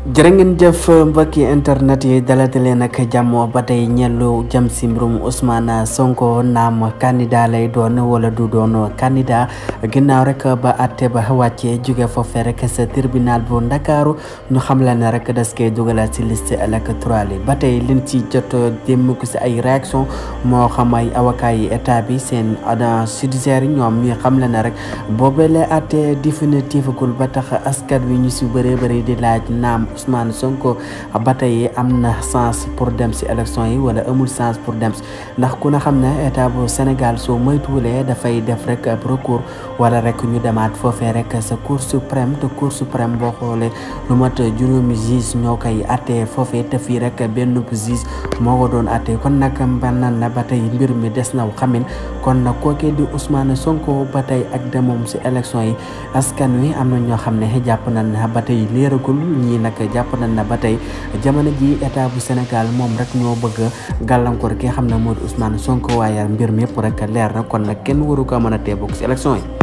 jërë ngeen jëf mbokki internet yi dalate leen ak jàmm ba tey ñellu jëm si mbirum Ousmane Sonko naam candidat lay doon wala du doon candidat ginnaaw rek ba àtte ba wàccee jóge foofee rek sa tribunal bu Ndakaaru ñu xam la ne rek das koy dugalaat si liste électorale yi ba tey liñ ci jot démb ko si ay réaction moo xam ay avocat yi état bi seen agent judiciaire yi ñoom ñuy xam la ne rek boobee la àtte définitif gul ba tax askan wi ñu si bëree bëri di laaj naam Ousmane Sonko ba tey am na chance pour dem si élection yi wala amul chance pour dem ndax ku na xam ne état bu Sénégal soo moytuwulee dafay def rek ab recours wala rek ñu demaat foofee rek sa cour suprême te cour suprême boo xoolee lu mat juróomi juge ñoo koy atte foofee te fii rek benn juge moo ko doon atte kon nag mbanan na ba tey mbir mi des na xamin kon nag kookee di Ousmane Sonko ba tey ak demoom si élection yi askan wi am na ñoo xam ne jàpp nañ na ba tey leeragul ñii nag jàpp nañ na ba tey jamono ji état bu Sénégal moom rek ñoo bëgg gàllankoor ki xam ne moo di Ousmane Sonko waaye mbir mi yëpp rek leer na kon nag kenn waru ko mën a tee bokk si élection yi